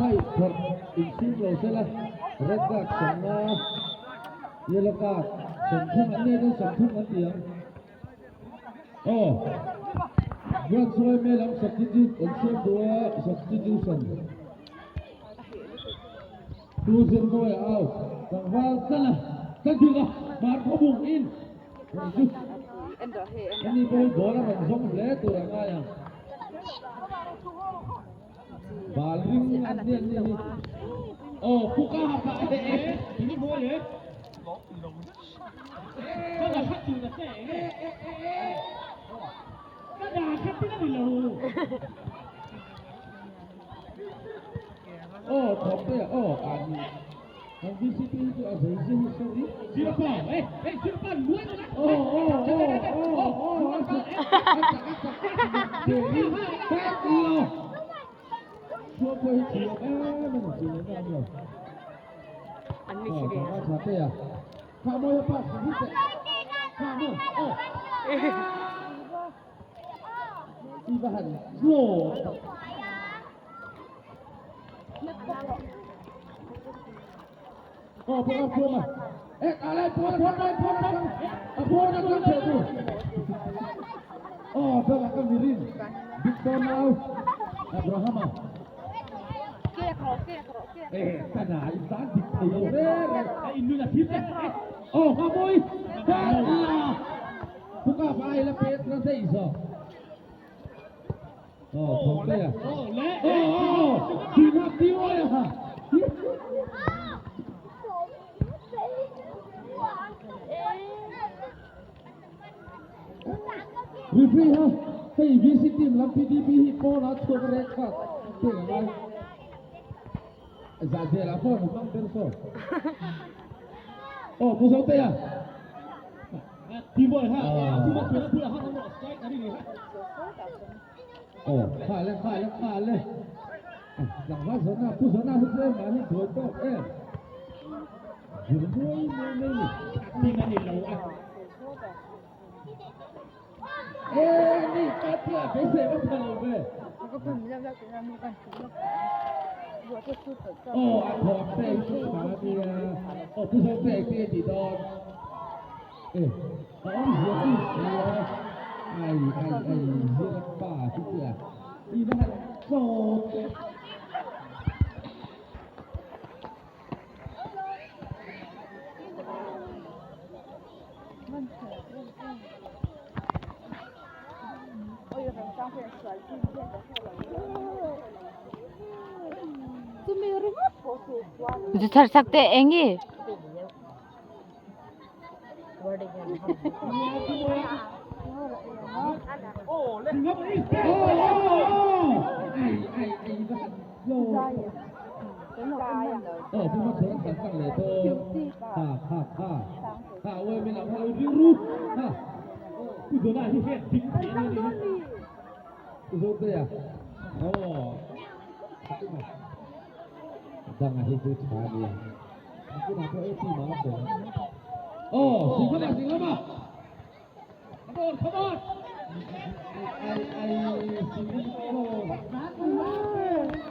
khai phawrh insum lo sela, red card 50, yellow card 30 an nei dawn 30 an ti ang. Aw, Branch yma lam substitute an siam duh a, substitution. Tu Zirmawia out, tlangval tala ka ding a, hmar khawbung in rawn chu. Ani pawh hi ball a rawn zawng hle tur a ngai ang. Bal ring an ni an ni hi. Aw, puka ha pa e e. Aw thawk te aw an kan VCP hi chu a zei zia hi sorry. Aw aw aw aw aw a chak a chak a chak mak te in lo. Chhuak pawh hi thiam em a ni tih ngaihna awm lo. Aw tlangval tha te a. Kha mawi a pass hi teh. Kha mawi aw. I va han slow tak. Aw pawh a phuam a. Eh alai phuam phuam phuam phuam phuam. A phuam a tlang thei tu. Aw bela ka mirin. Victor nau Abrahama. Eh kana in tan dik thei lo re re. Aw ha mawi. Bela. Puka pa ai la pet na sei so. Aw thawk te a. Aw aw Sina tiwai a ha. Referee ha hei VC team lam PDP hi pawn a chhuak red card pek a ngai. Zah zel ah phone a hmang ber saw. Aw Pu Zotea. Aw kha le kha le kha le. Tlangval Zona Pu Zona hi chu engmah hi buai tawk em. Zir muai muai mai ni. E ni ka tia beisei va tha lo ve. Aw a thawm te hi chu tha nia. Aw Pu Zote eng tinge tih dawn. E a awmzia chu i hria. Ai ai ai zira pa chu tia. I va han tlawm e. Zu thar sak teh eng i.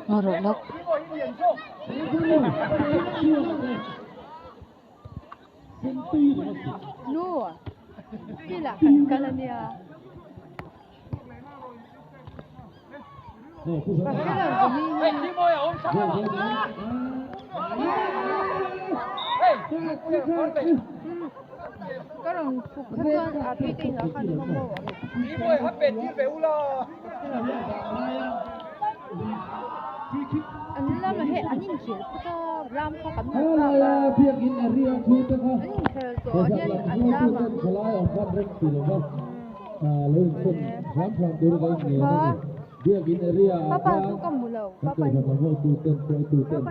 Ngaw rawh lawk. Nu, field ah kan kal a nia. Ka rawn chhuk kha chuan a pi te inah khan awm a maw? An lamah hei an inkhel phawt a ram kha kan hmu phak a an inkhel zawh ah hian an lamah Papa chu ka hmu lo papa papa chu kan hmu lo.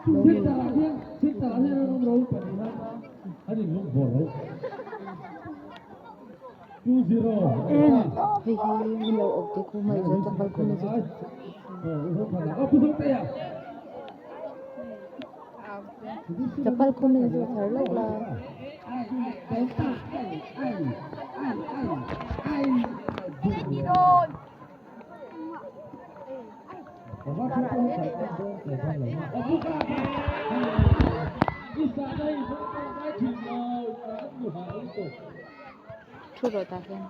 Hei hi min lo awk te khu mai chuan chapal khum a chapal khum in zawh thar lawk la. Thu rawh tah hian.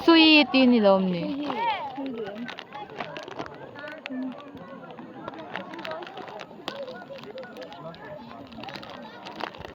Sui tih ni lo awm ni.